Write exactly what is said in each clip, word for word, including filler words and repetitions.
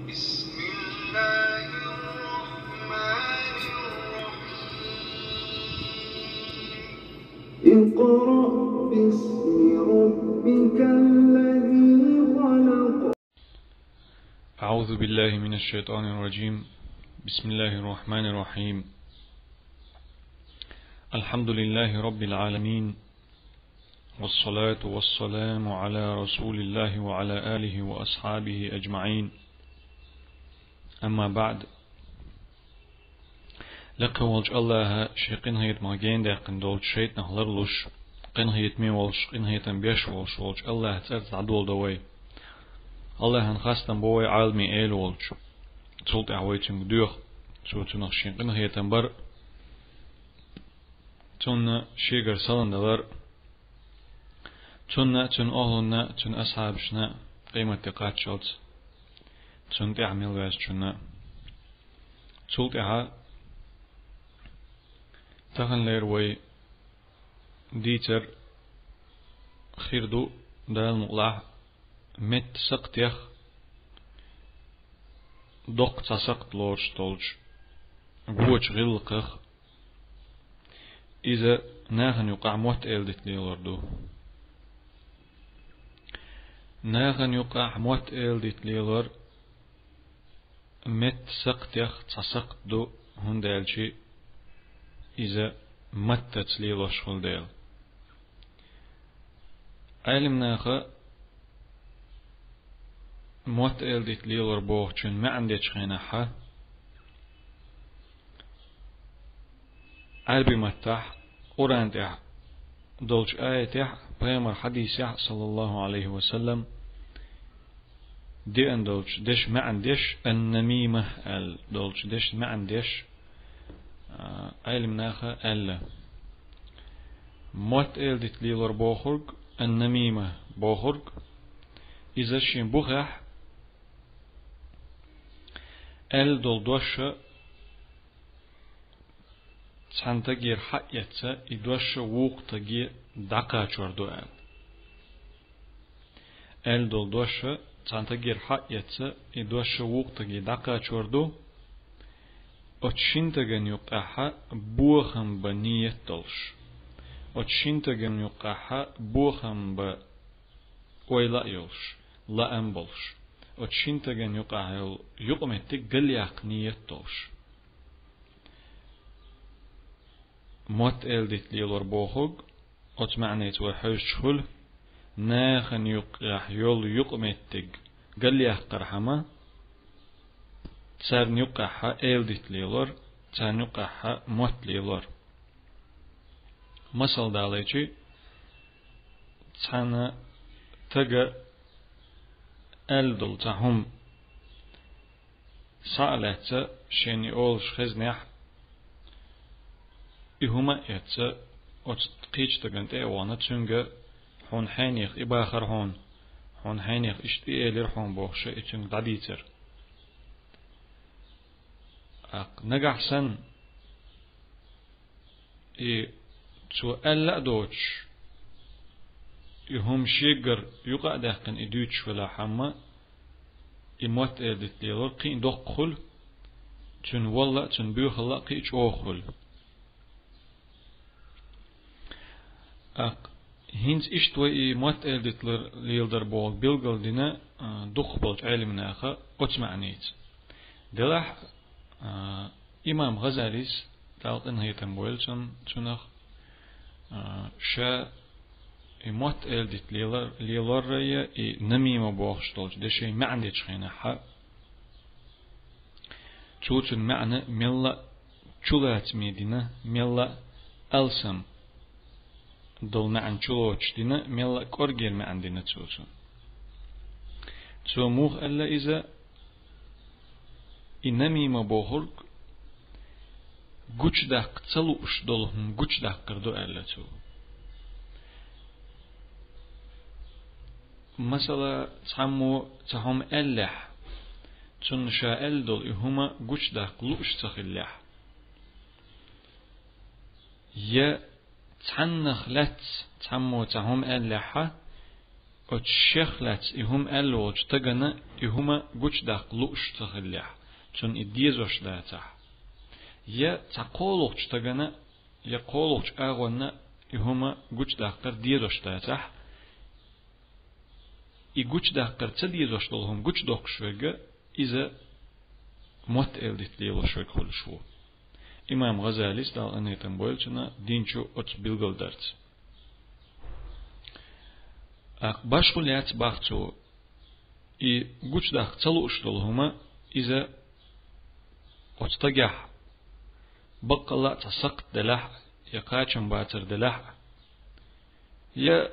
بسم الله الرحمن الرحيم. اقرأ باسم ربك الذي خلق. أعوذ بالله من الشيطان الرجيم. بسم الله الرحمن الرحيم. الحمد لله رب العالمين. والصلاة والسلام على رسول الله وعلى آله وأصحابه أجمعين. أما بعد. Лекха волчу Аллаха шен къинхетамах гендаьккхина долчу шайтӀанах ларлуш, къинхетаме волуш, къинхетам беш волуш волчу Аллахан цӀарца дӀадоладо вай. Аллахана хастам бо вай Ӏаламийн Эла волчу. Цул тӀаьхьа вай цуьнга доьху, цо цунах шен къинхетам бар, цунна шегара салам далар, цунна, цуьнан охӀлунна, цуьнан асхьабашна, къематде кхаччалц цунна тӀаьхьа мел ваьзначунна. Цул тӀаьхьа таханлера вай дийцар хир ду, Дала мукъалахь, метта сакхтех доккха цхьа сакхт лоруш долчу вочу гӀиллакхах. Иза нахана юкъахь мотт-эладита лелор ду. Нахана юкъахь мотт-эладита лелор метта сакхтех цхьа сакхт ду, хӀунда аьлча иза маттаца лелош хуьлу дела. Ӏелимнаха мотт-эладита лелор бохучун маьӀна дечу хенахьа, Ӏаьрби маттахь, Къуръан тӀехь долчу аятехь, пайхамар хьадисехь, саллаллаху Ӏалайхи ва саллам, деана долчу дешан маьӀна деш, ан-намима аьлла долчу дешан маьӀна деш, а, Ӏелимнаха аьлла. Мотт-эладита лелор бохург, ан-намима бохург, иза шен бухехь аьлла долу дош а цхьана тагера хьаэцна, и дош а вукху таге дӀакхачор ду аьлла. Аьлла долу дош а цхьана тагера хьаэцна, и дош а вукху таге дӀакхачор ду, оцу шина тагана юккъехьа бохам бан ниет долуш, оцу шина тагана юккъехьа бохам бан ойла а йолуш, лаам болуш, оцу шина тагана юккъехь йолу юкъаметтиг галъяккха ниет долуш. Мотт-эладита лелор бохург, оцу маьӀнеца вай хьоьжучу хуьлу, нахана юккъехь йолу юкъаметтиг галъяккхархьама, царна юккъехьа эладита лелор, царна юккъехьа мотт лелор. Масал далайчи, цхьана тага аьлла долу цхьа хӀума схьа а лаьцна, шен и олуш хезнехь, и хӀума а эцна, оцу кхечу стагана тӀе а вахана, цуьнга: «Хьуна хьенех и бахара хьуна, хьуна хьенех иштта и элира хьуна», — бохуша, и цуьнга дӀадийцар. ТӀаккха нагахь санна, и цо аьлла а доцуш, и хӀума шегара юкъа а даьккхина и дуьйцуш велахьама, и мотт-эладита лелор кхин а доккха хуьлу, цуьнан валла а, цуьнан боьхалла а кхин а чӀогӀа хуьлу. ТӀаккха хӀинца иштта вай и мотт-эладита лар-, леладар бохург билгалдина, а, дукхахболчу Ӏелимнаха оцу маьӀнийца. Делахь, а, имам ГӀазалис, Дала къинхетам бойла цун-, цунах, а, ша и мотт-эладита лелар-, лелоррайя, и намима бохуш долчу дешей маьӀна дечу хенахьа, цо цуьнан маьӀна мелла а чулацаме дина, мелла а алсам долу маьӀна чулоцуш дина, мелла а кӀоргера маьӀна дина цо цуьнан. Цо муха аьлла иза: «И намима бохург гучудаккха ца лууш долу хӀума гучудаккхар ду», — аьлла цо. Масала, цхьаммо цхьа хӀума аьллехь, цунна ша аьлла долу и хӀума гучудаккха лууш ца хиллехь, я цхьаннах лаьцна цхьаммо цхьа хӀума аьллехьа, оцу шех лаьцна и хӀума аьлла волчу стагана и хӀума гучудаккха лууш ца хиллехь, цунна и дезош дацахь. Я цхьа кхоалгӀачу стагана, я кхоалгӀачу агӀонна и хӀума гучудаккхар дезош дацахь, и гучудаккхар ца дезош долу хӀума гучудоккхуш верг, иза мотт-эладита лелош верг хуьлуш ву. Имам ГӀазалис, Дала къинхетам бойла цунна, динчу оцу билгалдарца. ТӀаккха башхо лаьцна боху цо, и гучудаккха ца лууш долу хӀума, иза оцу стагехь баккъалла а цхьа сакхт делахь а, я кхачамбацар делахь а, я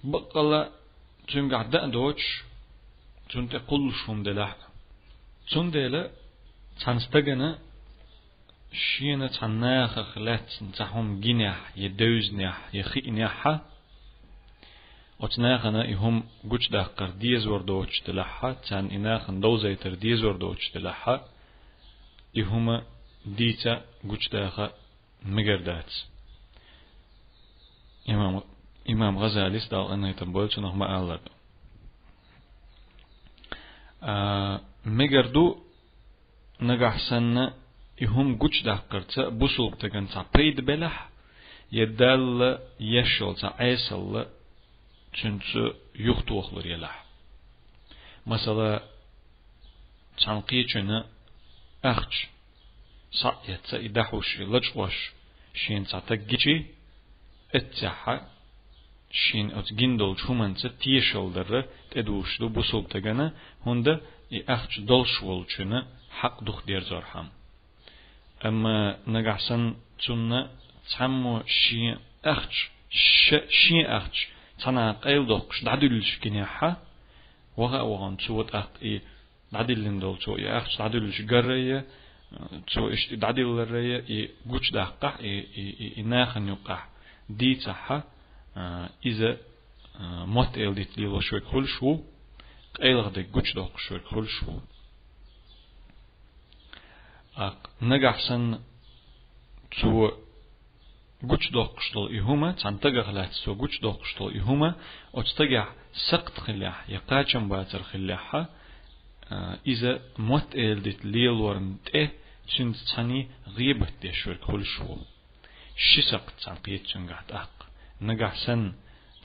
баккъалла а цуьнгахь дан а доцуш, цунна тӀе кхуллуш хӀума делахь а. Цундела цхьана стагана шена цхьана нахах лаьцна цхьа хӀума гинехь, я девзинехь, я хиънехь а, оцу нахана и хӀума гучудаккхар дезор доцуш делахь а, царна и нахана довзайтар дезор доцуш делахь а, и хӀума дийца гучудаха мегар дац. Имам, имам ГӀазалис, Дала къинхетам бойла цунах, ма-аллара. А, мегар ду, нагахь санна и хӀума гучудаккхарца бусулба стагана цхьа пайда белахь, я Далла еш йолу цхьа Ӏесалла цуьнца юхатохалур елахь. Масала, цхьана кхечунна ахча схьа а эцна, и дӀахьуш, и лачкъош шена цхьа стаг гичи, эццехь а шена оцу гина долчу хӀуманца тешалла дар тӀедуьсуш ду бусулба стагана, хӀунда и ахча долуш волчунна хьакъ ду-кх дерзорхьама. Амма нагахь санна цунна цхьаммо шен ахча, ша-, шен ахча цхьанхьа къайладоккхуш дӀадуьллуш гинехь а, ваха а вахана цо тӀаккха и дӀадиллина долу цо и ахча дӀадуьллуш гарра а, цо иштта и дӀадиллара а, и гучудаккхахь, и, и, и, и нахана юккъехь дийцахь а, а, иза, а, мотт-эладита лелош верг хуьлуш ву, къайлаха дерг гучудоккхуш верг хуьлуш ву. ТӀаккха нагахь санна цо гучудоккхуш долу и хӀума, цхьана стагах лаьцна цо гучудоккхуш долу и хӀума, оцу стагехь сакхт хиллехь я кхачамбацар хиллехь а, а, иза мотт-эладита лелорна тӀе цуьнца цхьаьний гӀийбат деш верг хуьлуш ву. Ши сакхт цхьана кхета цуьнгахь тӀаккха. Нагахь санна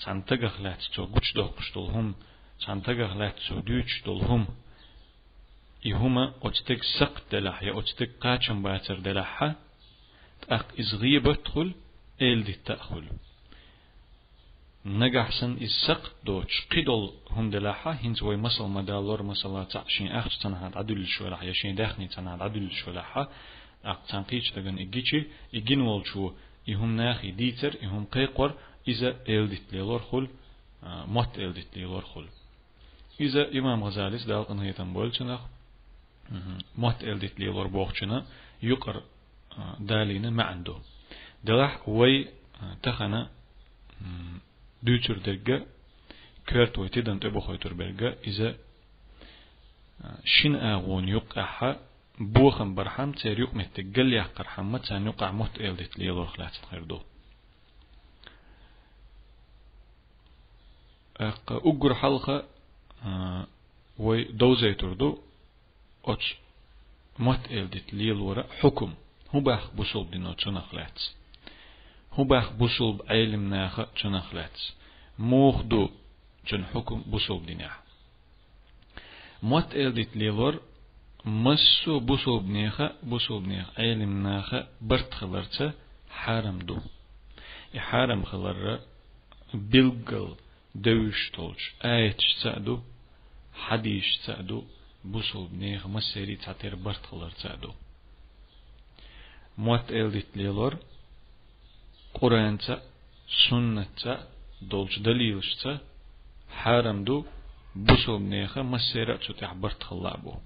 цхьана стагах лаьцна цо гучудоккхуш долу хӀума, цхьана стагах лаьцна цо дуьйцуш долу хӀума, и хӀума оцу стеган сакхт делахь я оцу стеган кхачамбацар делахь а, тӀаккха иза гӀийбат а хуьлу, эладита а хуьлу. Нагахь санна иза сакхт доцуш кхидолу хӀума делахь а, хӀинца вай масал ма-даллора, масала, цхьаъ шен ахча цхьанхьа дӀадуьллуш велахь я шен даьхни цхьанхьа дӀадуьллуьш велахь а, тӀаккха цхьана кхечу стагана и гичи, и гина волчо и хӀума нахе дийцар, и хӀума кхайкхор, иза эладита лелор хуьлу, а, мотт-эладита лелор хуьлу. Иза имам ГӀазалис, Дала къинхетам бойла цунах, мгм, мотт-эладита лелор бохучунна юкъара, а, далийна маьӀна ду. Делахь вай, а, тахана, м, дуьйцур дерг а, коьрта вай тидам тӀе бохуьйтур берг а, иза, а, шина агӀонна юккъехь а бохам бархьама, церан юкъаметтиг галъяккхархьама, царна юкъахь мотт-эладита лелорах лаьцна хир ду. ТӀаккха уггар хьалха, а, вай довзуьйтур ду оцу мотт-эладита лелоран хьукам. ХӀун боху бусулба дино цунах лаьцна? ХӀун боху бусулба Ӏелам наха цунах лаьцна? Муха ду цуьнан хьукам бусулба динехь? Мотт-эладита лелор массо а бусулба нехан, бусулба нехан Ӏелам наха барт хиларца хьарам ду. И хьарам хиларан билггал девзаш долчу аяташца а ду, хьадисашца а ду, бусулба нехан массеран а цхьатерра барт хиларца а ду. Мотт-эладита лелор Къуранца а, суннатца а долчу далилашца хьарам ду, бусулба нехан массеран а цу тӀехь барт хилла а бу.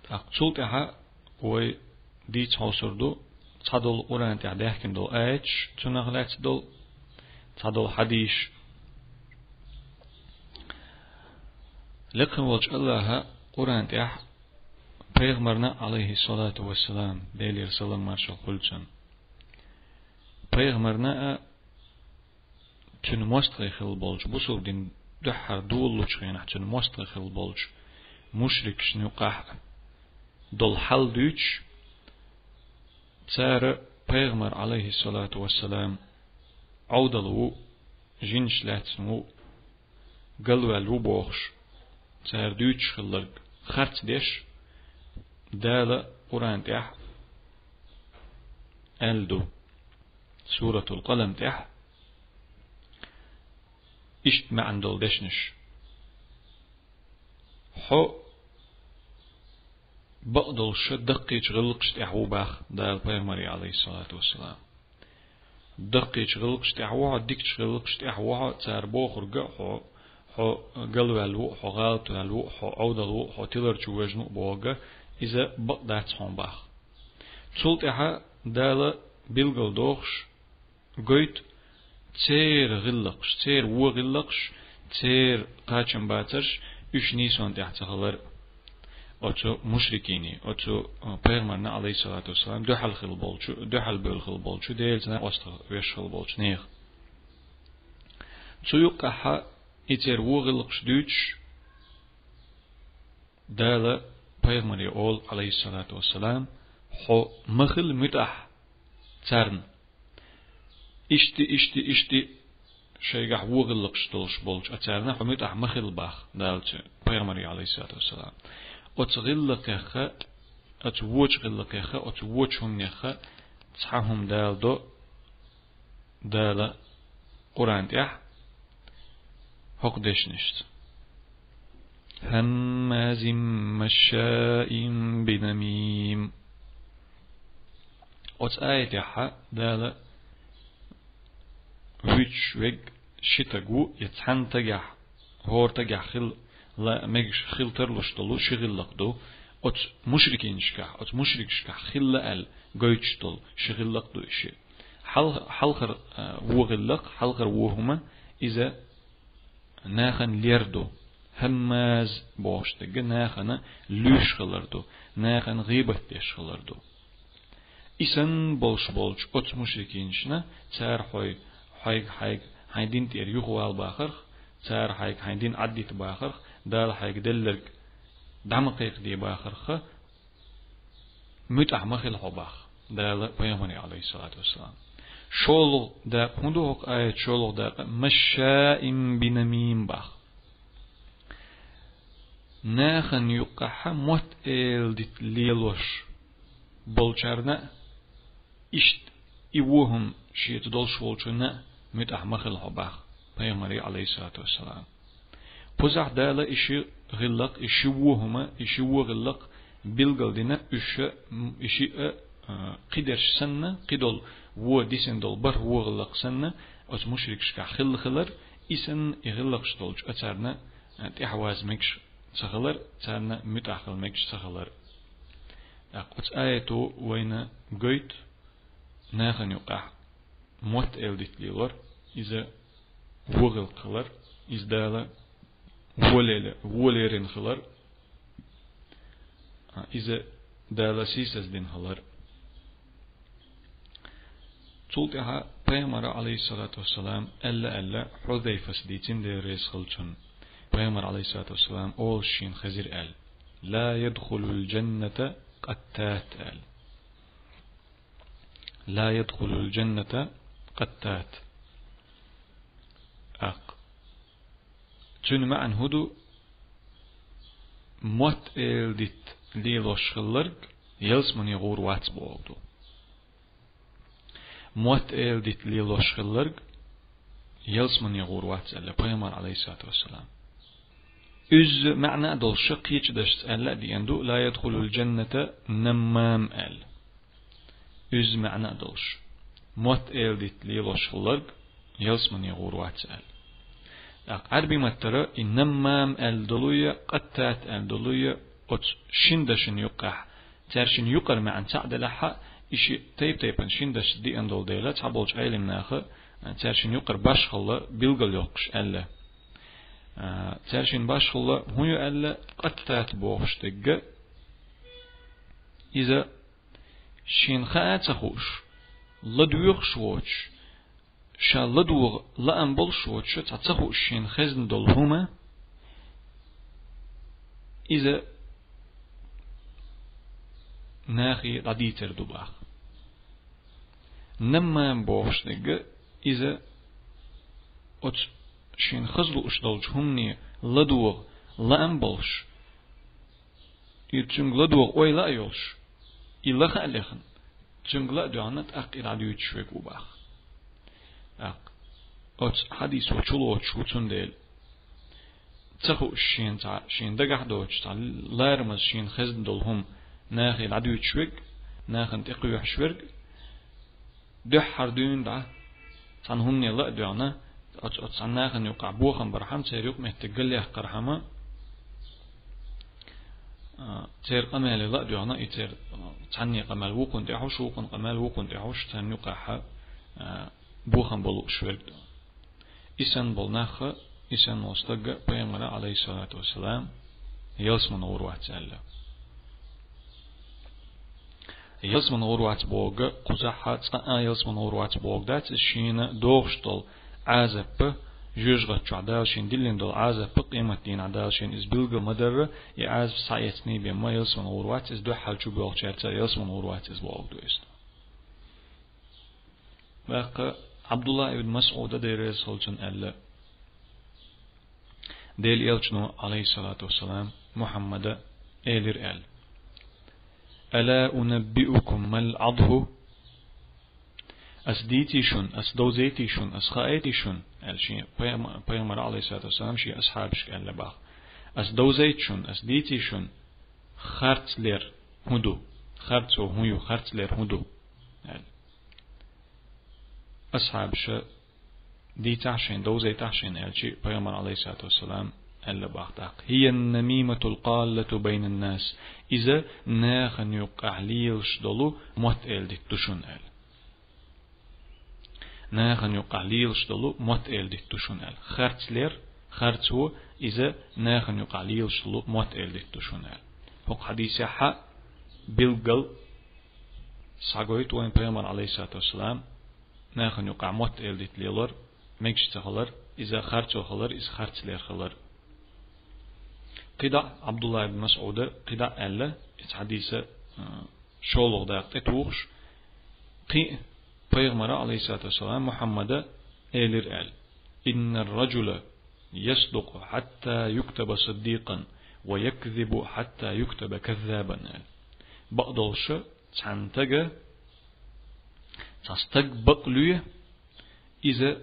ТӀаккха цул тӀаьхьа вай дийца хьовсур ду цхьадолу Къуръан тӀехь даьхкина долу аяташ, цунах лаьцна долу цхьадолу хьадисаш. Лекха волчу АллахӀа Къуръан тӀехь пайхамарна а, Ӏалайхиссалату вассалам, Делера салам маршалла хуьлда цунна, пайхамарна а, цуьнан мостагӀий хилла болчу, бусалба дин дуьххьара долалучу хенахь цуьнан мостагӀий хилла болчу мушрикашна юкъахь долу хьал дуьйцуш, цара пайхамар, Ӏалайхиссалату вассалам, Ӏовдал ву, жинаш лаьцна ву, галваьлла ву бохуш, цара дуьйцуш хилларг харц деш, Дала Къуръан тӀехь аьлла ду, Суратул Къалам тӀехь, иштта маьӀна долу дешнаш: «Хьо бакъдолуш даккхийчу гӀиллакхаш тӀехь ву», — баха Дала пайхамаре, Ӏалайхиссалату вассалам. «Даккхийчу гӀиллакхаш тӀехь ву хьо, дикачу гӀиллакхаш тӀехь ву хьо, цара бохург а хьо, хьо галваьлла ву, хьо гӀалатваьлла ву, хьо Ӏовдал ву, хьо тилар чу вожна ву», — бохург а, иза бакъ дац хьуна, баха. Цул тӀаьхьа Дала билгал дохуш, гойту церан гӀиллакхаш, церан вон гӀиллакхаш, церан кхачам бацарш, уьш нийсонан тӀехь ца хилар оцу мушрикийн, оцу, а, пайхамарна, Ӏалайхиссалату вассалам, дуьхьал хилла болчу, дуьхьал бевлла хилла болчу, Делаца накъосталла веш хилла болчу нехан. Цу юккъехь и церан вон гӀиллакхаш дуьйцуш, Дала пайхамаре олу, Ӏалайхиссалату вассалам: «Хьо ма хила муьтӀахь царна. Ишти, ишти, ишти шайгахь вон гӀиллакхаш долуш болчу а царна хьо муьтӀахь ма хила», — баха Дала цу пайхамаре, Ӏалайхиссалату вассалам. Оцу гӀиллакхеха, оцу вочу гӀиллакхеха, оцу вочу хӀуманеха цхьа хӀума даладо Дала Къуръан тӀехь хӀокху дешнашца: «ХӀаммазим машшаим бинамим». Оцу аятехь Дала вуьйцуш верг ши стаг ву, я цхьана стагехь, хӀора стагехь хила ла-, мегаш хила тарлуш долу ши гӀиллакх ду, оцу мушрикинашкахь, оцу мушрикашкахь хилла аьлла гойтуш долу ши гӀиллакх ду и ши. Хьал-, хьалхара, а, вон гӀиллакх, хьалхара вон хӀума, иза нахана лер ду. ХӀаммаз бохуш дерг нахана луьйш хилар ду, нахана гӀийбат деш хилар ду. И санна болуш болчу оцу мушрикинашна, цара хьой, хьайга, хьайга хьайн дин тӀера юхавала бахарх, цара хьайга хьайн дин Ӏаддита бахарх, Дала хьайга делларг дӀа ма кхайкхаде бахарха, муьтӀахь ма хила хьо, баха Дала пайхамаре, Ӏалайхиссалату вассалам. ШолгӀа дакъа хӀун ду хӀокху аят, шолгӀа дакъа: «Машшаим бинамим», — баха. Нахана юккъехь мотт-эладита лелош болчарна а, иштта и вон хӀума шеца долуш волчунна а муьтӀахь ма хила хьо, баха пайхамаре, Ӏалайхиссалату вассалам. Кхузахь Дала и ши гӀиллакх, и ши вон хӀума, и ши вон гӀиллакх билгал дина, уьш а, м, и ши а, а, кхидерш санна, кхидолу вон дисина долу бархӀ вон гӀиллакх санна, оцу мушрикашкахь хилла хилар, и санна и гӀиллакхаш долчу а царна, а, тӀаьхьаваза мегаш ца хилар, царна муьтӀахь хила мегаш ца хилар. ТӀаккха оцу аято вайна гойту нахана юккъехь мотт-эладита лелор, иза вон гӀиллакх хилар, иза Дала воле-, волерина хилар, а, иза Дала сийсаздина хилар. Цул тӀаьхьа пайхамара, Ӏалайхиссалату вассалам, аьлла-аьлла, Хьузайфас дийцина, Дела реза хуьлда цунна. Пайхамара, Ӏалайхиссалату вассалам, олуш шена хезира аьлла: «Ла ядхулул джанната къаттат», — аьлла. «Ла ядхулул джанната къаттат». ТӀаккха цуьнан маьӀна хӀун ду? Мотт-эладита лелош хилларг ялсамане гӀур вац бохург ду. Мотт-эладита лелош хилларг ялсамане гӀур вац аьлла пайхамара, Ӏалайхиссалату вассалам. Иза маьӀна а долуш, кхечу дашца аьлла а деана ду: «Ла ядхулул джанната наммам», — аьлла. Иза маьӀна а долуш, мотт-эладита лелош хилларг ялсамане гӀур вац аьлла. ТӀаккха Ӏарбийн маттара и наммам аьлла долуя, къаттат аьлла долуя, оцу шина дашна юккъехь, цаьршинна юкъара маьӀна цхьаъ делахь а, и ши тайп-тайпана шина дашца деана долу дела, цхьаболчу Ӏелам наха цаьршинна юкъара башхалла билгалйоккхуш аьлла. А, цаьршинна башхалла хӀун ю аьлла, къаттат бохуш дерг а, иза шена хаа а ца хууш, ладоьгӀуш воцуш, ша ладувгӀа лаам болуш воцуш, цхьа ца хууш шена хезна долу хӀума, иза нахе дӀадийцар ду баха. Наммам бохуш дерг иза оцу шена хаза лууш долчу хӀумане ладогӀа лаам болуш, и цуьнга ладогӀа ойла а йолуш, и лаха а лехна, цуьнга ла а доьгӀна, тӀаккха и дӀадуьйцуш верг ву баха. ТӀаккха оцу хьадисо чулоцуш ву, цундела ца хууш шена цхьа, шена дагахь доцуш цхьа ларамаза шена хезна долу хӀума нахе дӀадуьйцуш верг, нахана тӀекхоьхьуш верг, дуьххьара дуьйна дӀа, цхьана хӀумане ла а доьгӀна, оцу, оцу цхьана нахана юкъахь бохам бархьама, церан юкъаметтиг галъяьккхархьама, а, церан къамеле ла а доьгӀна, и церан, а, цхьанне къамел вукхунна тӀехьуш, вукхунна къамел вукхунна тӀехьуш, царна юкъахьа, а, бохам бан лууш верг ду. И санна болу нахха, и санна волу стагга пайхамара, алейхиссалату вассалам, ялсамане гӀур вац аьлла. Ялсамане гӀур вац бохург кхузахьа цкъа а ялсамане гӀур вац бохург дац, иза шена догӀуш долу Ӏазапа, жоьжахати чохь Дала шена диллина долу Ӏазапа, къематдийнахь Дала шена иза билгал ма-дарра, и Ӏазап схьаэцний бен ма ялсамане гӀур вац, иза дуьххьал чу боьлхучаьрца ялсамане гӀур вац иза бохург ду иза. ТӀаккха Абдулла ибн Масъуда, Дела реза хуьлда цунна, аьлла: Делан элчано, алейхиссалату вассалам, Мухьаммада элира аьлла: «Ала унаббиукум мал адху?» Ас дийций шуна, ас довзайтий шуна, ас хаайтий шуна, аьлла шен пайхам-, пайхамара, алейхиссалату вассалам, шен асхьабашка аьлла баха. Ас довзайта шуна, ас дийций шуна, харцлер хӀун ду? Харцо хӀун ю? Харцлер хӀун ду? Аьлла. Асхьабаша: «Дийцахь шайна, довзайтахь шайна», аьлчи, пайхамар, алейхиссалату вассалам, аьлла баха тӀаккха: «Хия ан-намиматул къаллату байнан-нас». Иза нахана юккъахь лелаш долу мотт-эладитт ду шуна аьлла. Нахана юккъахь лелаш долу мотт-эладитт ду шуна аьлла. Харцлер, харцо, иза нахана юккъахь лелаш долу мотт-эладитт ду шуна аьлла. ХӀокху хьадисехьа билггал схьагойту вайн пайхамар, алейхиссалату вассалам, нахана юккъахь мотт-эладитт лелор, мегаш ца хилар, иза харцо хилар, иза харцлер хилар. КхидӀа а Абдулла ибн Масъуда кхидӀа а аьлла, иза хьадиса, а, шолгӀа дакъа тӀетухуш, кхин а пайхамара, алейхиссалату вассалам, Мухьаммада элира аьлла: «Иннар-раджула ясдукъу хьатта юктаба сиддикъан, ва якзибу хьатта юктаба каззабан», аьлла. Бакъдолуша, цхьана тага, цхьа стаг бакълуьй, иза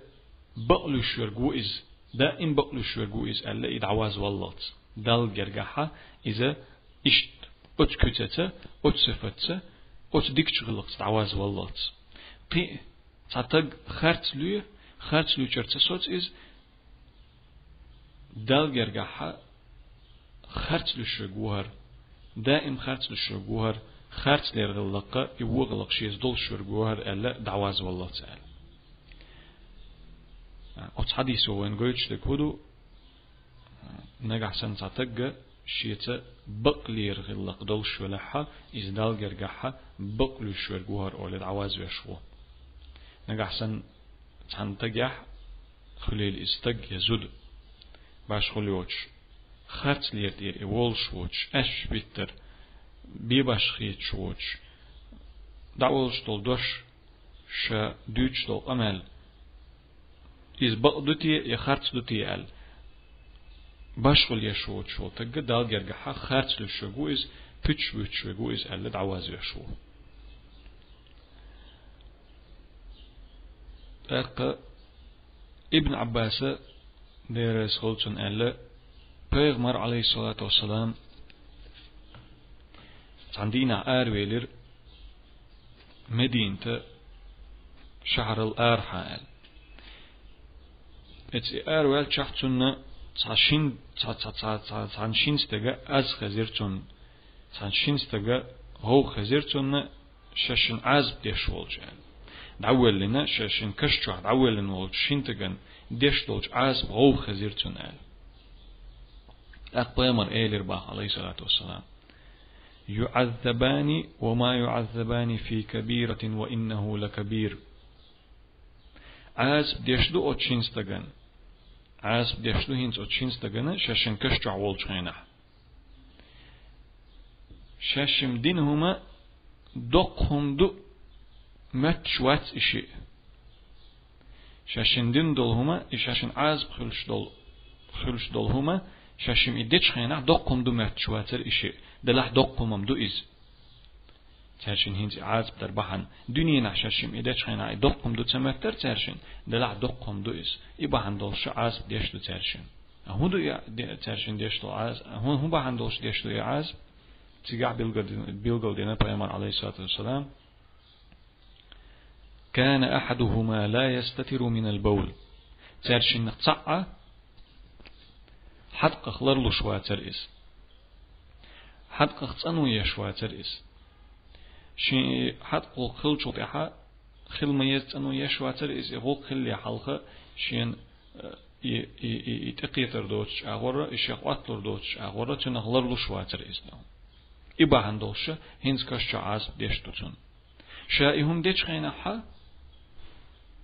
бакълуьйш верг ву иза, даим бакълуьйш верг ву иза аьлла, и дӀаваз валлалц. Далла гергахьа иза иштта оцу куьцаца, оцу сифатца, оцу дикачу гӀиллакхца дӀаваз валлалц. Кхин а цхьа таг харц луьй, харц луьйчуьра ца соц иза, Далла гергахьа харц луьйш верг ву хӀара, даим харц луьйш верг ву хӀара, харцлера гӀиллакха, и вон гӀиллакх шеца долуш верг ву хӀара аьлла, дӀаваз валлалц аьлла. Оцу хьадисо вайн гойтуш дерг хӀун ду? Нагахь санна цхьа тагга шеца бакълера гӀиллакх долуш велахьа, иза Далла гергахьа бакълуьйш верг ву хӀара олий дӀаваз веш ву. Нагахь санна цхьана тагехь хуьлийла иза стаг я зуда, башхалла йоцуш, харцлера тӀера и волуш воцуш, аьшпаш биттар, бен башха хеташ воцуш, дӀаволуш долу дош, ша дуьйцуш долу къамел, иза бакъ ду те я харц ду те аьлла, башхалла еш воцуш волу тагга Далла гергахьа харц луьйш верг ву иза, пуьташ буьтуш верг ву иза аьлла, дӀаваз веш ву. ТӀаккха Ибн Ӏаббаса, Дела реза хуьлда цунна, аьлла: пайхамар, алейхиссалату вассалам, цхьана дийнахь аравелира Медината шахьарал арахьа аьлла. Эцу и араваьллачохь цунна цхьа шин, цхьа, цхьа, цхьа, цхьа, цхьана шин стага аз хезира цунна, цхьана шин стага гӀовгӀа хезира цунна, шаьшшинна Ӏазап деш волчу аьлла. ДӀавоьллина, шаьшшинна каш чохь дӀавоьллина волчу шин стагана деш долчу Ӏазап гӀовгӀа хезира цунна аьлла. ТӀаккха пайхамар элира баха, алейхиссалату вассалам: «ЮӀаззабани ва ма юӀаззабани фи кабиратин ва иннаху лакабир». Ӏазап деш ду оцу шина стагана. Ӏазап деш ду хӀинца оцу шина стагана, шаьшшинна каш чохь волчу хенахь. Шаьшшимма дина хӀума доккха хӀума ду, моьттуш вац и шиъ. Шаьшшинна дина долу хӀума, и шаьшшинна Ӏазап хуьлуш долу, хуьлуш долу хӀума, шаьшшимма и дечу хенахь доккха хӀума ду моьттуш вацара и шиъ, делахь доккха хӀума ду иза. Цаьршинна хӀинца и Ӏазап дар бахьана, дуьненахь шаьшшимма и дечу хенахь и доккха хӀума ду ца моьттара цаьршинна, делахь доккха хӀума ду иза. И бахьана долуш Ӏазап деш ду цаьршинна. А хӀун ду и де-, цаьршинна деш долу Ӏазап? А хӀун, хӀун бахьана долуш деш ду и Ӏазап? Цигахь билгал-, билгал дина пайхамар, алейхиссалату вассалам: «كان أحدهما لا يستتر من البول». Цаьршиннах цхьаъ хьадкъах ларлуш вацара иза. Хьадкъах цӀано еш вацара иза. Шен хьадкъа гӀуллакх хиллачул тӀаьхьа, хила ма-еззара цӀано еш вацара иза, и гӀуллакх хиллале хьалха шена, э, и, и, и, и тӀекхетар доцучу агӀора, и шех Ӏотталур доцучу агӀора, цунах ларлуш вацара иза. И бахьана долуш хӀинца каш чохь Ӏазап деш ду цунна. Ша и хӀума дечу хенахь,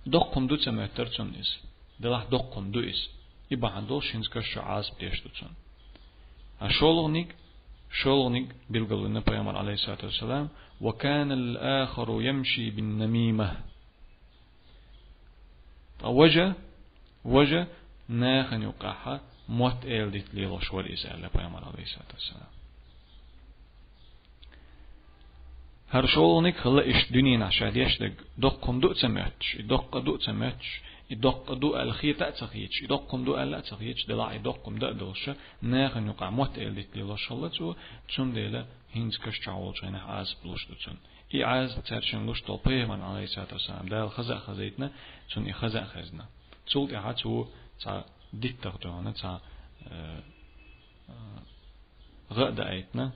доккха хӀума ду ца моьттара цунна иза. Делахь доккха хӀума ду иза. И бахьана долуш хӀинца каш чохь Ӏазап деш ду цунна. А шолгӀаниг, шолгӀаниг билгалвина пайхамар, алейхиссалату вассалам: «وكان الآخر يمشي بالنميمة». Ткъа важа, важа нахана юкъахь мотт-эладита лелош вара иза, аьлла пайхамар, алейхиссалату вассалам. ХӀара шолгӀаниг хилла иштта дуьненахь ша деш дерг доккха хӀума ду а ца моьттуш, и доккха ду а ца моьттуш, и доккха ду аьлла хета а ца хеташ, и доккха хӀума ду аьлла а ца хеташ, делахь и доккха хӀума дан а долуш, нахана юкъахь мотт-эладита лелош хилла цо, цундела хӀинца каш чохь волчу хенахь Ӏазап луш ду цунна. И Ӏазап цаьршинна луш долу пайхамарна, алейхиссалату вассалам, Дала хаза а хазийтина, цунна и хаза а хезна. Цул тӀаьхьа цо цхьа диттах дуьхьал, цхьа, э, э, гӀа а даийтина,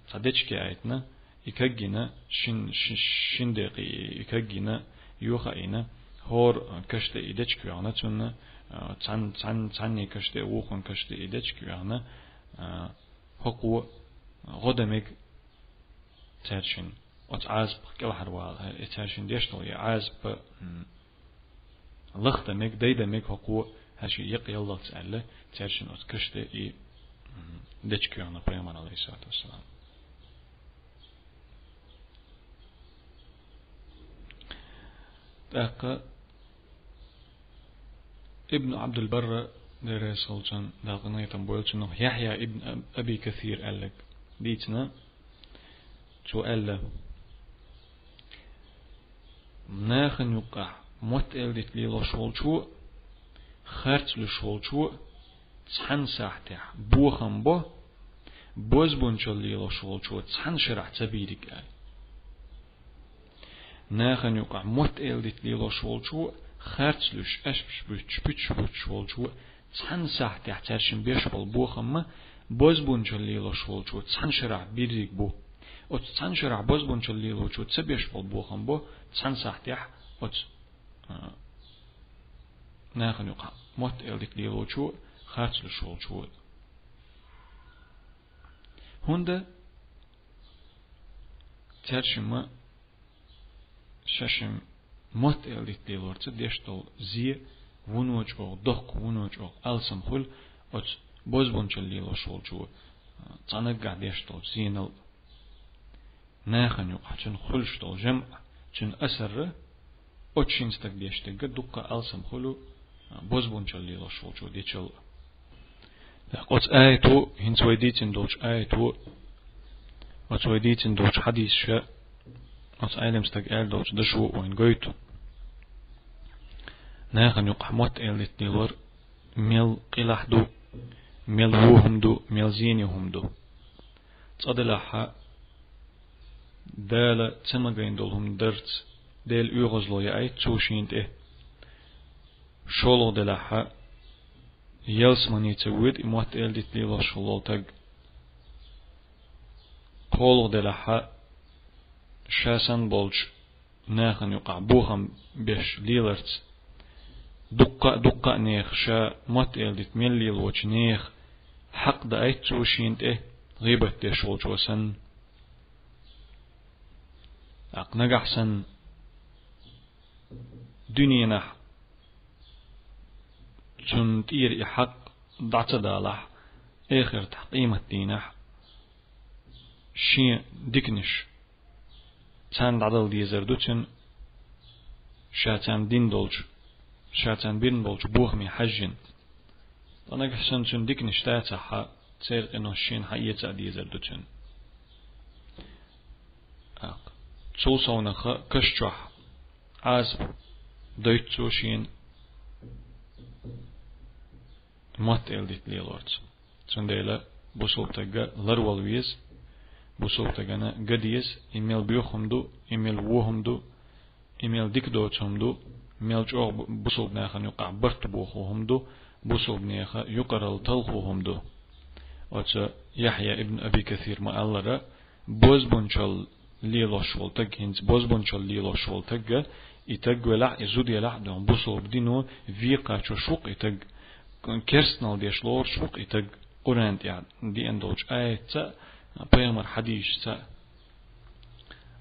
цхьа дечке а айтина, и кагйина, шин, ши-, шин декъе и кагйина, юха а йина, хӀора каш тӀе и дечка вехна цунна, цхьан-, цхьан-, цхьанне каш тӀе, вукхун каш тӀе и дечка вехна, хӀокхо гӀо дан мега цаьршинна оцу Ӏазапах кӀелхьарвала, и цаьршинна деш долу и Ӏазап, м, лахдан мега, дайдан мега хӀокхо, хӀара шен екъа яллалц аьлла, цаьршинна оцу каш тӀе и, м, дечка вехна пайхамар, алейхиссалату вассалам. ТӀаккха Ибн Абдул-Барра, Дела реза хуьлда цунна, Дала къинхетам бойла цунах, Яхьъя ибн Аб-, Аби Касир аьлларг дийцина, цо аьлла: «Нахана юкъахь мотт-эладита лелош волчо, харц луьйш волчо цхьана сахьтехь бохам бо, бозбунчалла лелош волчо цхьана шарахь ца бийриг», аьлла. Нахана юкъахь мотт-эладита лелош волчо, харц луьйш, аьшпаш буьттуш, пуьташ буьттуш волчо цхьана сахьтехь цаьршинна беш болу бохам бозбунчалла лелош волчо цхьана шарахь бийриг бу. Оцу цхьана шарахь бозбунчалла лелочо ца беш болу бохам бо цхьана сахьтехь оцу, а, нахана юкъахь мотт-эладита лелочо, харц луьйш волчо. ХӀунда цаьршимма шаьшшимма мотт-эладита лелорца деш долу зе вуно чӀогӀа доккха, вуно чӀогӀа алсам хуьлу оцу бозбунчалла лелош волчо, а, цхьа наггахь деш долчу зенал а. Нахана юкъахь цуьнан хуьлуш долу жамӀ, цуьнан асар а, оцу шина стага деш дерг а дуккха алсам хуьлу, а, бозбунчалла лелош волчо дечул а. ТӀаккха оцу аято, хӀинца вай дийцина долчу аято, оцу вай дийцина долчу хьадисаша, оцу Ӏелам стага аьлла долчу дашо вайна гойту. Нахана юкъахь мотт-эладита лелор мел къилахь ду, мел вон хӀума ду, мел зене хӀума ду. Цкъа делахь, Дала ца магийна долу хӀума дарца, Делан оьгӀазло яийта цо шена тӀе. ШолгӀа делахь, ялсамане ца воьду и мотт-эладита лелош волу стаг. КхоалгӀа делахь, ша санна болчу нахана юкъахь бохам беш леларца, дуккха а, дуккха а нехан, ша мотт-эладита мел лелочу нехан хьакъ даийта цо шена тӀе, гӀийбат деш волчо санна. ТӀаккха нагахь санна, дуьненахь цунна тӀера и хьакъ дӀа ца далахь, эхартахь, къематдийнахь, шен диканаш царна дӀадала дезар ду цунна, ша царна дина долчу, ша царна бина болчу бохаме хьаьжжина. Ткъа нагахь санна цуьнан диканаш дацахь, церан къинош шена хьаэца а дезар ду цуьнан. ТӀаккха цул совнаха каш чохь Ӏазап дойту цо шена мотт-эладита лелорца. Цундела бусалба стаг ларвала веза, бусалба стагана ган деза, и мел боьха хӀума ду, и мел вон хӀума ду, и мел дика доцу хӀума ду, мел чӀогӀа бу-, бусалба нахана юкъахь барт бохо хӀума ду, бусалбанеха юкъаралла талхо хӀума ду. Оцу Яхьъя ибн Аби Касира ма-аллара, бозбунчалла лелош волу стаг, хӀинца бозбунчалла лелош волу стаг, и стаг велахь, и зуда елахь а дуьйна, бусалба дино векхачош ву-кх и стаг, керстаналла деш лоруш ву-кх и стаг, Къуръан тӀехь деана долчу аятца а, пайхамар хьадисашца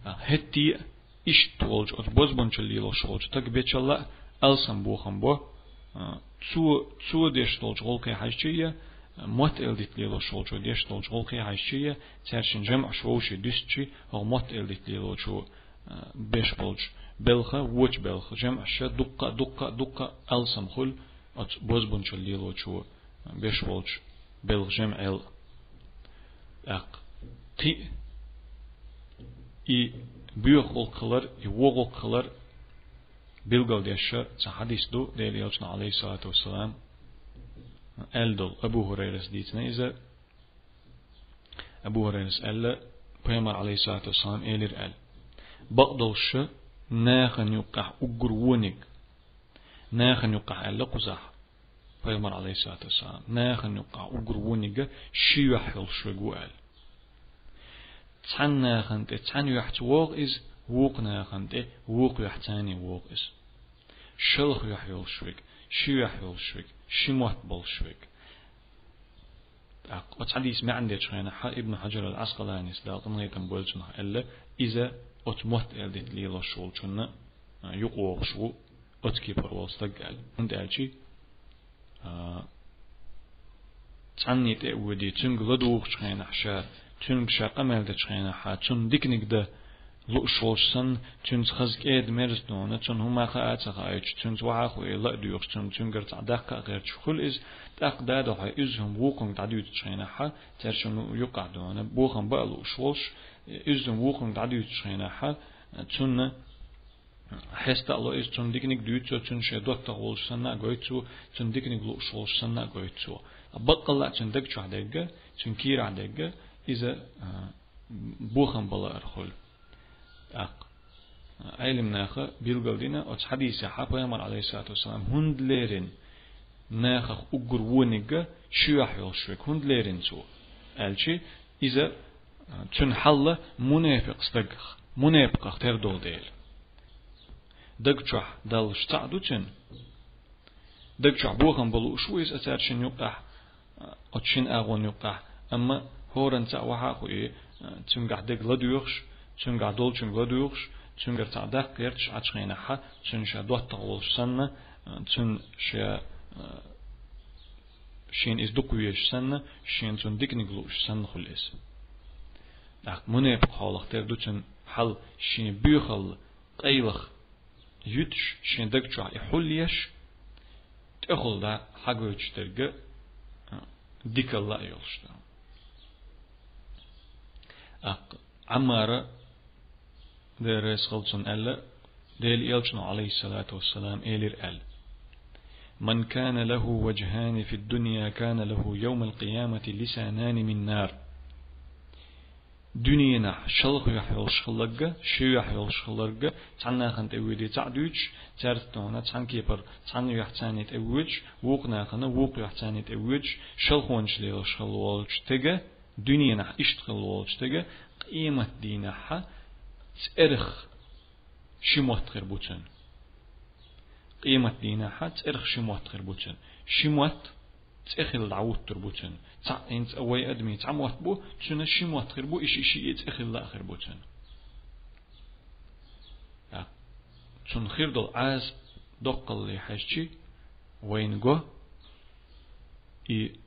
а. ХӀетте а иштта волчу, оцу бозбунчалла лелош волчу стаг бечалла а алсам бохам бо, а, цо, цо деш долчу гӀуллакхе хьаьжча а, мотт-эладита лелош волчо деш долчу гӀуллакхе хьаьжча а, цаьршинна жамӀаш вовшийн дуьстича, хӀокху мотт-эладита лелочо, а, беш болчу белха, вочу белха, жамӀаша дуккха а, дуккха а, дуккха а алсам хуьлу оцу бозбунчалла лелочо беш волчу белхан жамӀел. ТӀаккха кхин а и боьха гӀуллакх хилар, и вон гӀуллакх хилар билгалдеш цхьа хьадис ду, Делан Элчано, Ӏалайхиссалату вассалам, аьлла долу, Абу ХӀурайрас дийцина иза. Абу ХӀурайрас аьлла, пайхамар, Ӏалайхиссалату вассалам, элира аьлла: «Бакъдолуш нахана юккъехь уггар вониг», нахана юккъехь аьлла кхузахь пайхамар, Ӏалайхиссалату вассалам, нахана юккъехь уггар вониг ши юьхь йолуш верг ву аьлла. Цхьана нахана тӀе цхьана юьхьца вогӀу иза, вукху нахана тӀе вукху юьхьца вогӀу иза. Шалха юьхь йолуш верг, ши юьхь йолуш верг, ши мотт болуш верг. ТӀаккха оцу хьадисан маьӀна дечу хенахь Ибн Хьаджар ал-Ӏаскъаланис, Дала къинхетам бойла цунах, аьлла, иза оцу мотт-эладита лелош волчунна, а, юкъавогӀуш ву оцу кепара волу стаг аьлла. ХӀунда аьлча, а, цхьанний тӀе а воьдий, цуьнга ладугӀучу хенахь ша, цуьнга ша къамел дечу хенахь, цунна диканиг дан лууш волуш санна, цуьнца хаза кӀеда-мерза дуьйна, цунна хӀума хаа а ца хаийтуш, цуьнца вахьа а хуий, ла а доьхуш, цунна цуьнгара цхьа даккха а гӀерташ хуьлу иза, тӀаккха дада хьой изза хӀума вукхунга дӀадуьйцучу хенахь, цаьршинна юкъахь дуьйна, бохам бан а лууш волуш, изза хӀума вукхунга дӀадуьйцучу хенахь, цунна хьеста а ло иза, цунна диканиг дуьйцу цо, цуьнан шен доттагӀа волуш санна а гойту цо, цунна диканиг лууш волуш санна а гойту цо. Баккъалла а цуьнан даг чохь дерг, цуьнан кийрахь дерг, иза, а, бохам бан лаар хуьлу. ТӀаккха Ӏелам наха билгалдина оцу хьадисехь, пайхамар, Ӏалайхиссалату вассалам, хӀунда леррина нахах уггар вониг ши юьхь йолуш верг, хӀунда леррина цо аьлча, иза, а, цуьнан хьал мунепикъ стагах, мунепикъах тера долу дела. Даг чохь даллаш цхьаъ ду цуьнан. Даг чохь бохам бан лууш ву иза цаьршинна юккъехь, оцу шина агӀонна юккъехь, амма хӀоранца а вахьа а хуий, цуьнгахь дерг ладоьгӀуш, цуьнгахь долчуьнга ладоьгӀуш, цуьнгара цхьа даккха гӀерташ Ӏачу хенахь, цуьнан ша доттагӀа волуш санна, цуьнан ша, шена иза дукха везаш санна, шена цунна диканиг лууш санна хуьлу иза. ТӀаккха мунепикъ хьолах тера ду цуьнан хьал, шен боьхалла къайлаха юьтуш, шен даг чохь и хьулъеш, тӀехула дӀа хьагойтуш дерг а, дикалла а йолуш ду. ТӀаккха Ӏаммара, Дела реза хуьлда цунна, аьлла, Делан Элчано, Ӏалайхиссалату вассалам, элира аьлла: «Ман кана лаху важхани фид-дунья, кана лаху йовмал-къиямати лисанани мин нар». Дуьненахь шалха юьхь йолуш хилларг, ши юьхь йолуш хилларг, цхьана нахана тӀе воьдий цхьаъ дуьйцуш, цаьрца тӀехула цхьана кепара цхьана юьхь царна тӀе воьдуш, вукху нахана вукху юьхь царна тӀе воьдуш, шалхонаш лелош хилла волчу стага, дуьненахь иштта хилла волчу стага, къематдийнахь цӀерах ши мотт хир бу цуьнан. Къематдийнахь цӀерах ши мотт хир бу цуьнан. Ши мотт цӀе хилла дӀахӀуттур бу цуьнан. Цхьаъ, хӀинца вай адамийн цхьа мотт бу, цуьнан ши мотт хир бу, и ши, и ши и цӀе хилла а хир бу цуьнан. ТӀаккха цунна хир долу Ӏазап доккхалле хьаьжчи, вайна го, И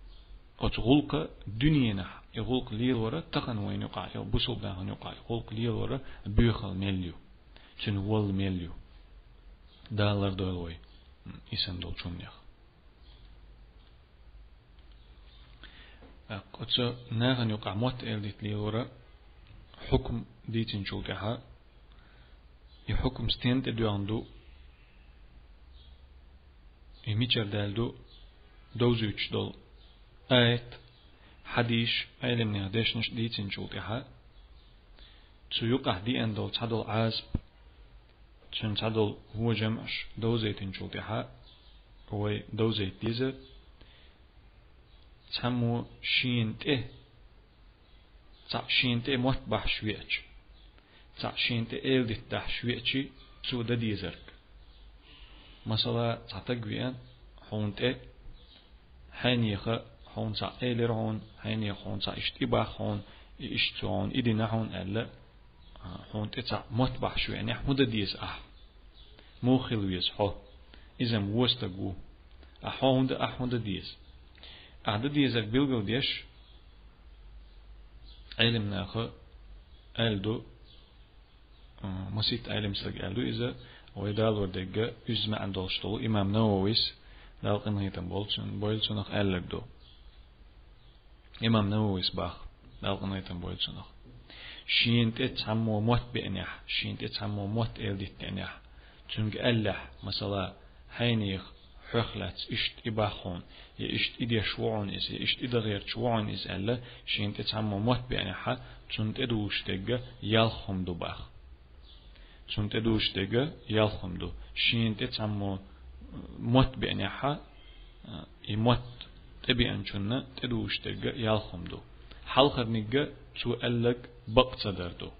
оцу гӀуллакха дуьненахь, и гӀуллакх лелавара, тахана вайна юкъахь, и бусулба нахана юкъахь, и гӀуллакх лелавара боьхалла мел ю, цуьнан волла мел ю. Дала лардойла вай, м, и санна долчу хӀуманех. ТӀаккха оцу нахана юкъахь мотт эладита лелавара хьукм дийцинчул тӀаьхьа, и хьукм стенна тӀе доьгӀна ду, и мичара даьлла ду, довзуьйтуш долу аят, хьадисаш, Ӏеламнехан дешнаш дийцинчул тӀаьхьа, цу юкъахь деана долу цхьадолу Ӏазап, цуьнан цхьадолу вон жамӀаш довзийтинчул тӀаьхьа, вай довзийта деза, цхьаммо шена тӀе, цхьаъ шена тӀе мотт бахьаш веача, цхьаъ шена тӀе эладита дахьаш веачи, цо дан дезарг. Масала, цхьа стаг веана хьуна тӀе, хьенеха хьуна цхьаъ элира хьуна, хьенеха хьуна цхьаъ иштта и баха хьуна, и иштта цо хьуна и дина хьуна аьлла, а, хьуна тӀе цхьаъ мотт бахьаш веанехь, хӀун дан деза ахь? Муха хила веза хьо? Иза-м вон стаг ву. Ахь хьо хӀун дан, ахь хӀун дан деза? Ахь дан дезарг билгалдеш, Ӏеламнаха аьлла ду, а, масийтта Ӏеламстага аьлла ду иза, вай далор дегга, уьзза маьӀна долуш долу имам Нававис, Дала къинхетам болу цун-, бойла цунах, аьлларг ду. Имам Нававис баха, Дала къинхетам бойла цунах. Шена тӀе цхьаммо мотт беанехь, шена тӀе цхьаммо мотт эладита деанехь, цуьнга аьллехь, масала, хьенеха хьох лаьцна иштта и баха хьуна, я иштта и деш ву хьуна иза, я иштта и дан гӀерташ ву хьуна иза аьлла, шена тӀе цхьаммо мотт беанехьа, цунна тӀедужуш дегга ялх хӀума ду баха. Цунна тӀедужуш дегга ялх хӀума ду. Шена тӀе цхьаммо мотт беанехьа, и мотт тӀебеанчунна тӀедужуш дегга ялх хӀума ду. Хьалхарнигга цо аьлларг бакъ ца дар ду.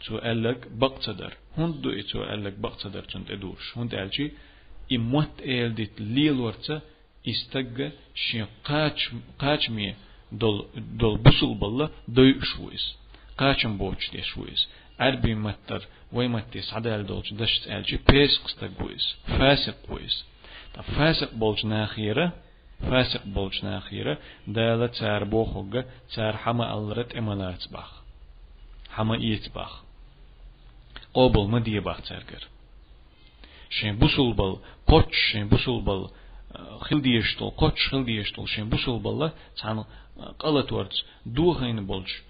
Цо аьлларг бакъ ца дар. ХӀунда ду и цо аьлларг бакъ ца дар цунна тӀедужуш? ХӀунда аьлча и мотт эладита лелорца и стагга шен кхачам-, кхачаме долу, долу бусулбалла дойуш ву иза. Кхачам боцуш деш ву иза. Ӏаьрбийн маттара, вай матте схьадаьлла долчу дашца аьлча, песакъ стаг ву иза, фасикъ ву иза. Ткъа фасикъ болчу нахера, фасикъ болчу нахера Дала цара бохург, цара хьан ма аллара тӀе ма лаца баха. Хьан ма эца баха. Къобал ма де баха цаьргара. Шайн бусулбал, кхоччуш шайн бусулбал, а, хила дезаш долу, кхоччуш хила дезаш долу шайн бусулбалла цхьана, а, къа латорца дохийна болчу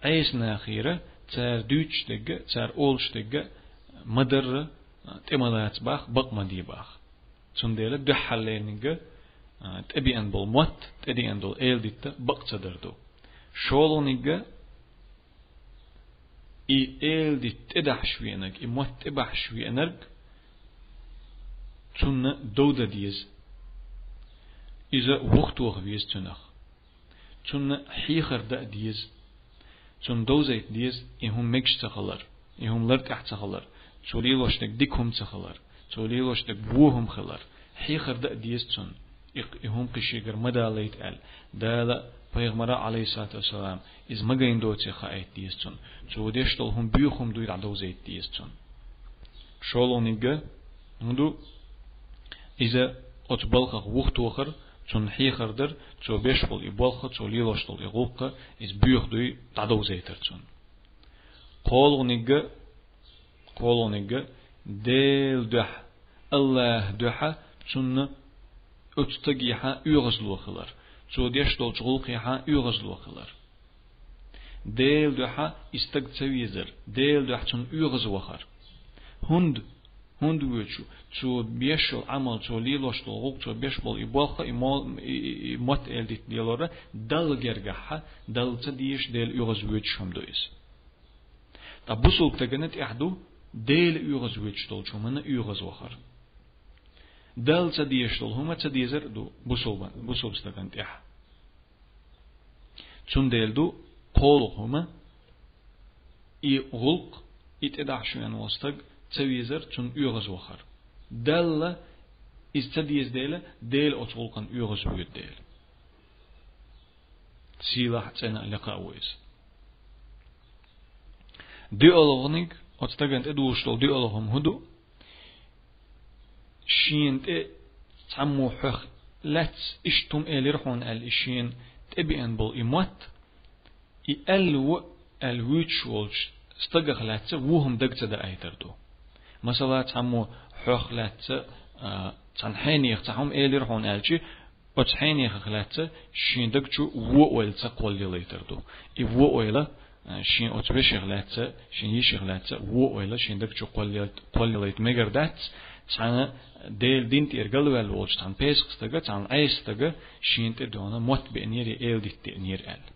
Ӏеса нахера цара дуьйцуш дерг, цара олуш дерг ма дарра, а, тӀе ма лаца баха, бакъ ма де баха. Цундела дуьххьарлерниг, а, тӀебеана болу мотт, тӀедеана долу эладитта бакъ ца дар ду. ШолгӀаниг, и эладитта тӀедахьаш веанарг, и мотт тӀебахьаш веанарг, цунна дов дан деза. Иза вухтоха веза цунах. Цунна хьехар дан а деза. Цунна довзайта деза и хӀума мегаш ца хилар, и хӀума лар тӀехь ца хилар, цо лелош дерг дика хӀума ца хилар, цо лелош дерг вон хӀума хилар. Хьехар дан а деза цунна. И, и хӀума кхин шегара ма далайта аьлла, Дала, пайхамара, Ӏалайхиссалату вассалам, иза ма гайна доций хаийта деза цунна. Цо деш долу хӀума боьха хӀума дуй дӀадовзайта деза цунна. ШолгӀаниг хӀун ду? Иза оцу балхах вухтохар, цунна хьехар дар, цо беш болу и болх, цо лелош долу и гӀуллакх, иза боьха дуй дӀадовзайтар цунна. КхоалгӀаниг, кхоалгӀаниг Делан дуьхьа, АллахӀан дуьхьа цунна оцу стагехьа оьгӀазло хилар, цо деш долчу гӀуллакхехьа оьгӀазло хилар. Делан дуьхьа и стаг ца везар, Делан дуьхьа цунна оьгӀазвахар. ХӀунда, хӀунда воьду цо беш йолу Ӏамал, цо лелош долу гӀуллакх, цо беш болу и болх, и мо-, и, и, и мотт эладитта лелор Далла гергахьа, Далла ца дезаш, Дела оьгӀазвоьдуш хӀума ду иза. Ткъа бусулба стагана тӀехь ду Дела оьгӀазвоьдуш долчу хӀуманна оьгӀазвахар. Далла ца дезаш долу хӀума ца дезар а ду бусулба, бусулба стагана тӀехь. Цундела ду кхоалгӀа хӀума, и гӀуллакх, и тӀедахьаш веана волу стаг ца везар, цунна оьгӀазвахар. Далла иза ца деза дела, Дела оцу гӀуллакхана оьгӀазвоьду дела. Сийлахь а, цӀена а, лекха а ву иза. ДоьалгӀаниг, оцу стагана тӀедужуш долу доьалгӀа хӀума хӀун ду? Шена тӀе цхьаммо хьох лаьцна иштта хӀума элира хьуна аьлла, и шена тӀебеана болу и мотт, и аьлла ву аьлла вуьйцуш волчу стагах лаьцна ву хӀума даг ца даийтар ду. Масала, цхьаммо хьох лаьцна, а, цхьана хьенеха цхьа хӀума элира хьуна аьлча, оцу хьенехах лаьцна шен даг чу вон ойла ца кхоллалийтар ду. И вон ойла, а, шен оцу вешех лаьцна, шен йишех лаьцна вон ойла шен даг чу кхоллал-, кхоллалийта мегар дац, цхьана Делан дин тӀера галваьлла волчу цхьана песах стага, цхьана Ӏеса стага шена тӀе дуьхьал мотт беанера я эладитта деанера аьлла.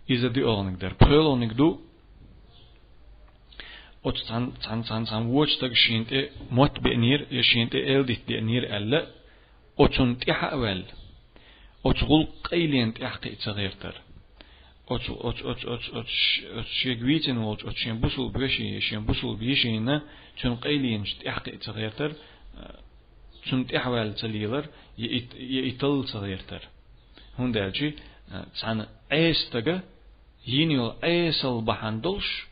Иза доьалгӀаниг дара. ПхоьалгӀаниг ду, оцу цхьана, цхьана, цхьана, цхьана вочу стага шена тӀе мотт беанера я шена тӀе эладитта деанера аьлла, оцунна тӀаьхьа а ваьлла, оцу гӀуллакхан къайленна тӀаьхьа кхин а ца гӀертар. Оцу, оцу, оцу, оцу, оцу ш-, оцу шега вийцина волчу оцу шен бусулба вешин я шен бусулба йишин цуьнан къайленашна тӀаьхьа кхин а ца гӀертар, а, цунна тӀаьхьаваьлла ца лелар, я и, я и талла ца гӀертар. ХӀунда аьлча, а, цхьана Ӏеса стага йина йолу Ӏесалла бахьана долуш,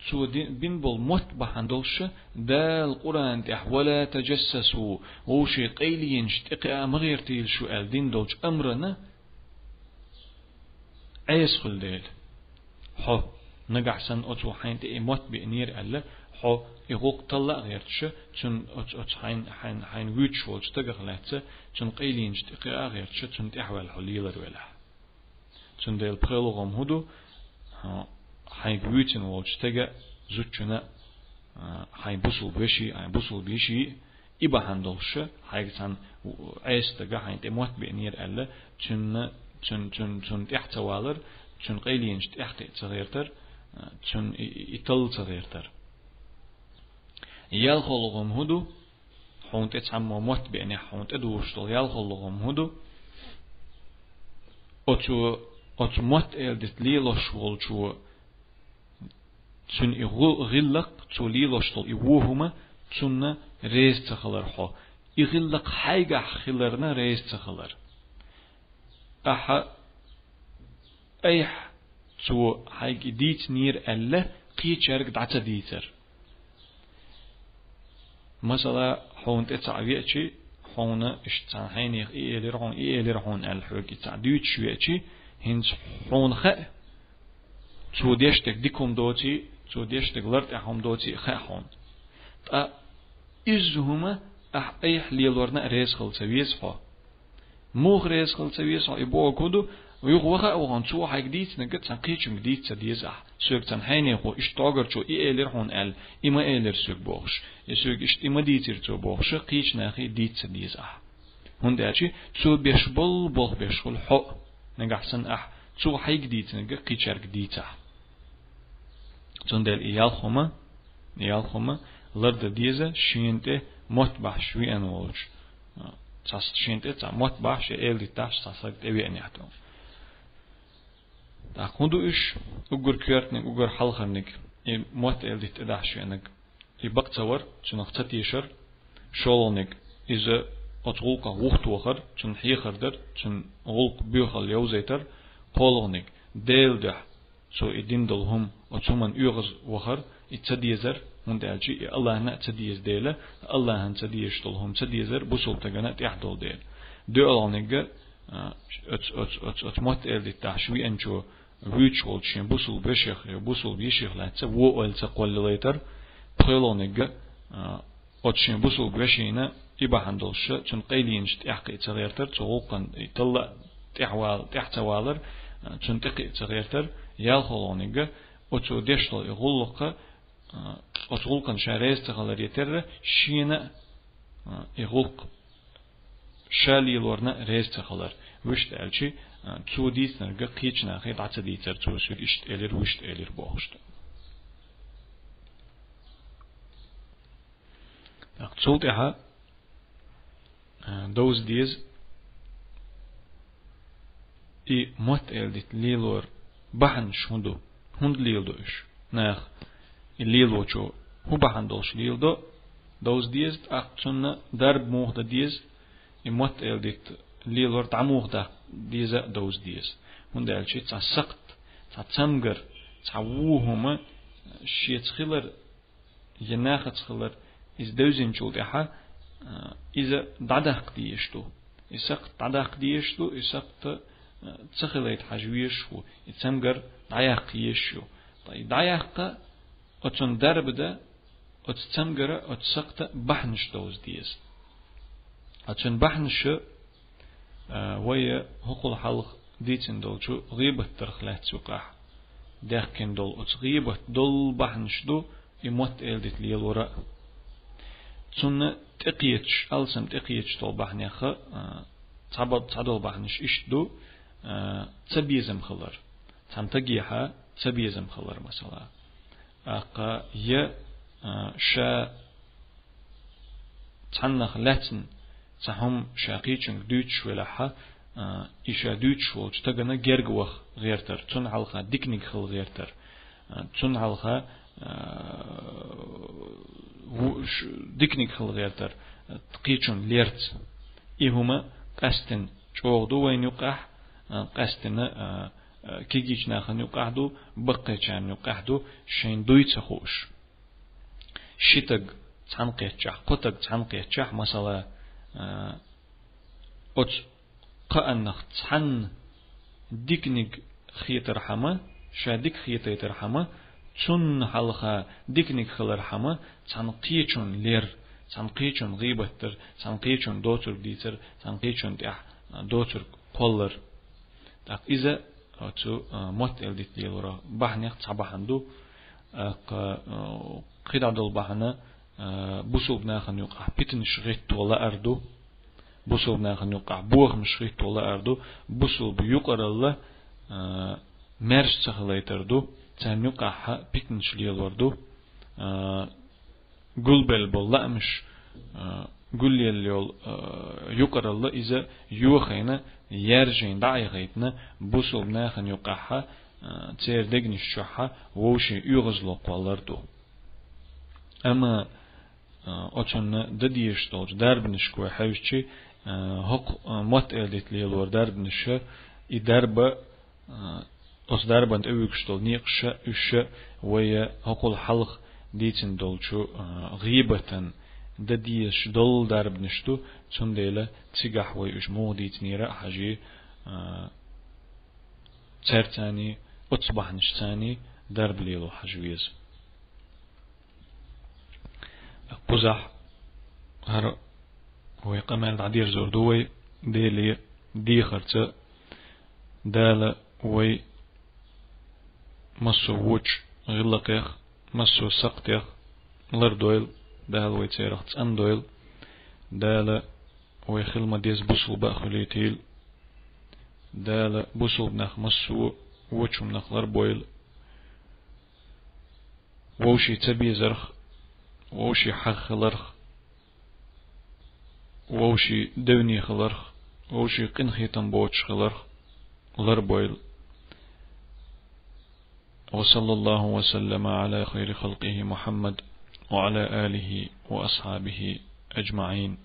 цо ди-, бина болу мотт бахьана долуш, Дала Къуръан тӀехь: «Ва ла таджассасу», вовшийн къайленашна тӀекхиа ма гӀертийла шу аьлла дина долчу амрана Ӏеса хуьлу дела. Хьо, нагахь санна оцо хьайна тӀе и мотт беанера аьлла, хьо и гӀуллакх талла а гӀерташ, цуьнан оцу, оцу хьайна, хьайна, хьайна вуьйцуш волчу стагах лаьцна, цуьнан къайленашна тӀекхиа а гӀерташ, цунна тӀаьхьаваьлла хьо лелар велахь. Цундела пхоьалгӀа хӀума хӀун ду, хьо, хьайга вуьйцина волчу стага, зудчунна, а, хьайн бусулба вешин, хьайн бусулба йишин, и бахьана долуш, хьайга цхьана Ӏеса стага хьайна тӀе мотт беанера аьлла, цуьнан, цуьнан, цуьнан, цуьнан тӀаьхьа ца валар, цуьнан къайленашна тӀаьхьа кхин а ца гӀертар, а, цуьнан и, и, и талла ца гӀертар. ЯлхолгӀа хӀума хӀун ду, хьуна тӀе цхьаммо мотт беанехь, хьуна тӀедугӀуш долу ялхолгӀа хӀума хӀун ду? Оцу, оцу мотт-эладитта лелош волчо, цуьнан и гӀу-, гӀиллакх, цо лелош долу и вон хӀума цунна реза ца хилар хьо. И гӀиллакх хьайгахь хиларна реза ца хилар. Ахьа айхьа цо хьайга и дийцинера аьлла, кхечаьрга дӀа ца дийцар. Масала, хьуна тӀе цхьаъ веачи, хьуна иштта цхьана хьенеха и элира хьуна, и элира хьуна аьлла, хьоьга и цхьаъ дуьйцуш веачи, хӀинца хьуна хаьа, цо деш дерг дика хӀума доций, цо деш дерг лар тӀехь хӀума доций хаьа хьуна. Ткъа изза хӀума ахь айхьа лелорна а реза хила ца веза хьо. Муха реза хила ца веза хьо, и бохург хӀун ду, юха ваха а вахана, цо хьайга дийцинарг цхьана кхечуьнга дийца ца деза ахь. Соьга цхьана хьенехо иштта догӀурчо и элира хьуна аьлла, и ма элира соьга бохуш, я соьга иштта и ма дийцира цо бохуш, кхечу нахе дийца ца деза ахь. ХӀунда аьлча цо беш болу болх беш хуьлу хьо, нагахь санна ахь цо хьайга дийцинарг кхечаьрга дийцахь. Цундела и ялх хӀума, и ялх хӀума лардан деза шена тӀе мотт бахьаш веана волчу. Цхьа шена тӀе цхьа мотт бахьаш, я эладиттахьаш цхьа саг тӀе веанехь тӀе. ТӀаккха хӀун ду уьш? Уггар коьртаниг, уггар хьалхарниг, и мотт-эладитта тӀедахьаш веанарг, и бакъ ца вар, цунах ца тешар, шолгӀаниг, иза оцу гӀуллакхах вухтохар, цунна хьехар дар, цуьнан гӀуллакх боьхалла йовзайтар, кхоалгӀаниг, Делан дуьхьа цо и дина долу хӀума, оцу хӀуманна оьгӀаз вахар, и ца дезар, хӀунда аьлча и АллахӀна а ца деза дела, АллахӀана ца дезаш долу хӀума ца дезар бусалба стагана тӀехь долу дела. ДоьалгӀаниг, а, оцу, оцу, оцу, оцу мотт-эладиттахьаш веанчо вуьйцуш волчу шен бусалба вешех я бусалба йишех лаьцна вон ойла ца кхоллалайтар, пхоьалгӀаниг, а, оцу шен бусалба вешина и бахьана долуш, цуьнан къайленашна тӀаьхьа кхин а ца гӀертар, цу гӀуллакхана и талла тӀаьхьа вала-, тӀаьхьа ца валар, а, цунна тӀе кхин а ца гӀертар, ялхолгӀаниг, оцо деш долу и гӀуллакх, а, оцу гӀуллакхана ша реза ца хиларе терра, шена, а, и гӀуллакх ша лелорна реза ца хилар, вуьшта аьлча, а, цо дийцинарг кхечу нахе дӀа ца дийцар, цо соьга иштта элира, вуьшта элира бохуш ду. ТӀаккха цул тӀаьхьа, а, довза деза и мотт-эладитта лелоран бахьанаш хӀун ду, хӀунда леладо уьш? Наха и лелочо хӀун бахьана долуш леладо, довза деза, тӀаккха цунна дарба муха дан деза, и мотт-эладитта лелор дӀа муха даккха деза а довза деза. ХӀунда аьлча цхьа сакхт, цхьа цамгар, цхьа вон хӀума шеца хилар, я нахаца хилар, иза девзинчул тӀаьхьа а, иза дӀадаккха дезаш ду. И сакхт дӀадаккха дезаш ду, и сакхт, а, ца хилийта хьажа везаш ву, и цамгар дӀаяккха езаш ю. Ткъа и дӀаяккха, оцун дарба да, оцу цамгара, оцу сакхта бахьанаш довза деза. Оцун бахьанаша, а, вай хӀокхул хьалха дийцина долчу гӀийбат дарх лаьцна юкъахь даьхкина долу оцу гӀийбат долу бахьанаш ду, и мотт эладита лелора а. Цунна тӀекхеташ, алсам тӀекхеташ долу бахьанех, а, цхьабо-, цхьадолу бахьанаш иштта ду, а, цабезам хилар. Цхьана стагехьа цабезам хилар, масала. ТӀаккха я, а, ша цхьаннах лаьцна цхьа хӀума ша кхечуьнга дуьйцуш велахьа, а, и ша дуьйцуш волчу стагана герга ваха гӀертар, цунна хьалха диканиг хила гӀертар, а, цунна хьалха, а, ву-, ш-, диканиг хила гӀертар, а, кхечунна лерца. И хӀума къаьстина чӀогӀа ду вайна юкъахь, а, къаьстина, а, а, кегийчу нахана юкъахь ду, баккхийчарна юкъахь ду, шайна дуй ца хууш. Ши стаг цхьаьна кхетчахь, кхо стаг цхьаьна кхетчахь, масала, а, оцу кхааннах цхьанна диканиг хетархьама, ша дика хетайтархьама, цунна хьалха диканиг хилархьама, цхьана кхечунна лер, цхьана кхечунна гӀийбат дар, цхьана кхечунна доцург дийцар, цхьана кхечунна тӀехь, а, доцург кхоллар. ТӀаккха иза оцу, а, мотт эладита лелора бахьанех цхьа бахьана ду. ТӀаккха, а, кхидӀа долу бахьана, а, бусулба нахана юкъахь питанаш гӀитто лаар ду. Бусулба нахана юкъахь бохамаш гӀитто лаар ду. Бусулба юкъаралла, а, маьрша ца хилайтар ду. Царна юкъахьа питанаш лелор ду. А, гулбелла болу лаамаш, а, гулъелла йолу, а, юкъаралла иза йохийна, яьржина дӀа а яхийтина, бусулба нахана юкъахьа, а, церан дегнаш чохьа вовшийн оьгӀазло кхоллар ду. Амма, а, оцунна дан дезаш долчу дарбанашка вай хьаьвсичи, а, хӀокху, а, мотт эладита лелора дарбанаша, и дарба, а, оцу дарбан тӀе вуьгуш долу некъаша, уьш вай хӀокхул хьалха дийцина долчу, а, гӀийбатан дан дезаш долу дарбанаш ду, цундела цигахь вай уьш муха дийцинера а хьажий, а, цаьрцаний, оцу бахьанашцаний дарба лело хьажа веза. Кхузахь хӀара вай къамел дӀадерзор ду вай Деле дехарца. Дала вай массо а вочу гӀиллакхех, массо а сакхтех лардойла, Дала вай церах цӀандойла, Дала вай хила ма-дезза бусулба а хуьлийтийла, Дала бусулба нах массо а вочу хӀуманах ларбойла. Вовшийн ца безарх, вовшийн хьагӀ хиларх, вовшийн девне хиларх, вовшийн къинхетам боцуш хиларх ларбойла. وصلى الله وسلم على خير خلقه محمد وعلى آله وأصحابه أجمعين.